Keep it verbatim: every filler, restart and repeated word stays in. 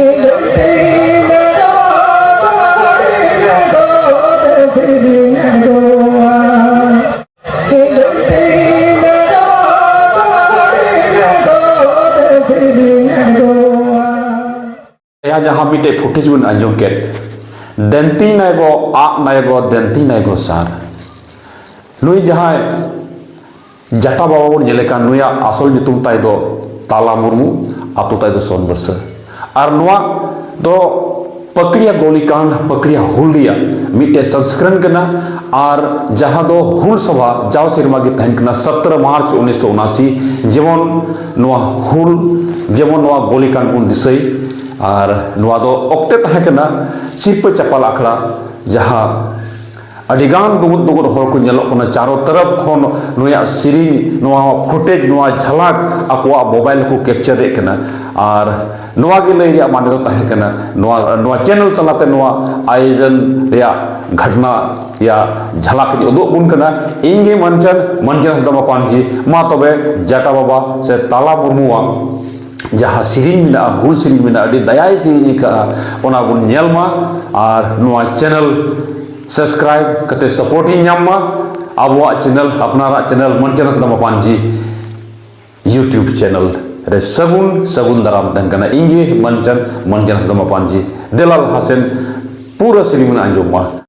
ᱛᱮᱦᱮᱧ ᱡᱟᱦᱟᱸ ᱢᱤᱫᱴᱮᱡ footage ᱵᱚᱱ ᱟᱸᱡᱚᱢ ᱠᱮᱫ, ᱫᱮᱱᱛᱤ ᱱᱟᱭᱜᱚ, ᱟᱜ ᱱᱟᱭᱜᱚ, ᱫᱮᱱᱛᱤ ᱱᱟᱭᱜᱚ ᱥᱟᱨ᱾ ᱱᱩᱭ ᱡᱟᱦᱟᱸᱭ ᱡᱟᱴᱟ ᱵᱟᱵᱟ ᱵᱚᱱ ᱧᱮᱞᱮ ᱠᱟᱱ, ᱱᱩᱭᱟᱜ ᱟᱥᱚᱞ ᱧᱩᱛᱩᱢ ᱛᱟᱭ ᱫᱚ ᱛᱟᱞᱟ ᱢᱩᱨᱢᱩ, ᱟᱛᱳ ᱛᱟᱭ ᱫᱚ ᱥᱚᱱᱵᱟᱹᱨᱥᱟᱹ᱾ ᱟᱨ ᱱᱚᱣᱟ ᱫᱚ ᱯᱟᱠᱲᱤᱭᱟ ᱜᱚᱞᱤᱠᱟᱱᱰ, ᱯᱟᱠᱲᱤᱭᱟ ᱦᱩᱞ ᱨᱮᱭᱟᱜ ᱢᱤᱫᱴᱮᱡ ᱥᱚᱝᱥᱠᱨᱚᱱ ᱠᱟᱱᱟ᱾ ᱟᱨ ᱡᱟᱦᱟᱸ ᱫᱚ ᱦᱩᱞ ᱥᱚᱵᱷᱟ ᱡᱟᱣ ᱥᱮᱨᱢᱟ ᱜᱮ ᱛᱟᱦᱮᱱ ᱠᱟᱱᱟ, ᱥᱚᱛᱨᱚ ᱢᱟᱨᱪ ᱩᱱᱤᱥᱥᱚ ᱩᱱᱟᱥᱤ, ᱡᱮᱢᱚᱱ ᱱᱚᱣᱟ ᱦᱩᱞ, ᱡᱮᱢᱚᱱ ᱱᱚᱣᱟ ᱜᱚᱞᱤᱠᱟᱱᱰ ᱵᱚᱱ ᱫᱤᱥᱟᱹᱭ᱾ ᱟᱨ ᱱᱚᱣᱟ ᱫᱚ ᱚᱠᱛᱮ ᱛᱟᱦᱮᱸ ᱠᱟᱱᱟ ᱥᱤᱨᱯᱟᱹ ᱪᱟᱯᱟᱞ ᱟᱠᱷᱲᱟ, ᱡᱟᱦᱟᱸ ᱟᱹᱰᱤᱜᱟᱱ ᱫᱩᱜᱩᱫ ᱫᱩᱜᱩᱫ ᱦᱚᱲ ᱠᱚ ᱧᱮᱞᱚᱜ ᱠᱟᱱᱟ, ᱪᱟᱨᱚ ᱛᱚᱨᱚᱯ ᱠᱷᱚᱱ ᱱᱩᱭᱟᱜ ᱥᱮᱨᱮᱧ, ᱱᱚᱣᱟ footage, ᱱᱚᱣᱟ ᱡᱷᱟᱞᱟᱠ ᱟᱠᱚᱣᱟᱜ mobile ᱨᱮᱠᱚ capture ᱮᱫ ᱠᱟᱱᱟ᱾ ᱟᱨ ᱱᱚᱣᱟ ᱜᱮ ᱞᱟᱹᱭ ᱨᱮᱭᱟᱜ ᱢᱟᱱᱮ ᱫᱚ ᱛᱟᱦᱮᱸ ᱠᱟᱱᱟ, ᱱᱚᱣᱟ, ᱱᱚᱣᱟ channel ᱛᱟᱞᱟᱛᱮ ᱱᱚᱣᱟ ᱟᱭᱳᱡᱚᱱ ᱨᱮᱭᱟᱜ ᱜᱷᱚᱴᱱᱟ ᱨᱮᱭᱟᱜ ᱡᱷᱟᱞᱟᱠ ᱤᱧ ᱩᱫᱩᱜ ᱟᱵᱚᱱ ᱠᱟᱱᱟ᱾ ᱤᱧ ᱜᱮ ᱢᱟᱱᱪᱟᱱ, ᱢᱟᱱᱪᱟᱱ ᱥᱟᱫᱟᱢᱟ ᱯᱟᱱᱡᱤ᱾ ᱢᱟ ᱛᱚᱵᱮ ᱡᱟᱴᱟ ᱵᱟᱵᱟ ᱥᱮ ᱛᱟᱞᱟ ᱢᱩᱨᱢᱩᱣᱟᱜ ᱡᱟᱦᱟᱸ ᱥᱮᱨᱮᱧ ᱢᱮᱱᱟᱜᱼᱟ, ᱦᱩᱞ ᱥᱮᱨᱮᱧ ᱢᱮᱱᱟᱜᱼᱟ, ᱟᱹᱰᱤ ᱫᱟᱭᱟᱭ ᱥᱮᱨᱮᱧ ᱟᱠᱟᱫᱼᱟ, ᱚᱱᱟ ᱵᱚᱱ ᱧᱮᱞ ᱢᱟ᱾ ᱟᱨ ᱱᱚᱣᱟ channel subscribe ᱠᱟᱛᱮ support ᱤᱧ ᱧᱟᱢ ᱢᱟ᱾ ᱟᱵᱚᱣᱟᱜ channel, ᱟᱯᱱᱟᱨᱟᱜ channel ᱢᱟᱱᱪᱟᱱ ᱥᱟᱫᱟᱢᱟ ᱯᱟᱱᱡᱤ YouTube channel ᱨᱮ ᱥᱟᱹᱜᱩᱱ, ᱥᱟᱹᱜᱩᱱ ᱫᱟᱨᱟᱢ ᱛᱟᱦᱮᱱ ᱠᱟᱱᱟ᱾ ᱤᱧ ᱜᱮ ᱢᱟᱱᱪᱟᱱ, ᱢᱟᱱᱪᱟᱱ ᱥᱟᱫᱟᱢᱟ ᱯᱟᱱᱡᱤ᱾ ᱫᱮᱞᱟ ᱞᱟᱦᱟ ᱥᱮᱱ ᱯᱩᱨᱟᱹ ᱥᱮᱨᱮᱧ ᱵᱚᱱ ᱟᱸᱡᱚᱢ ᱢᱟ᱾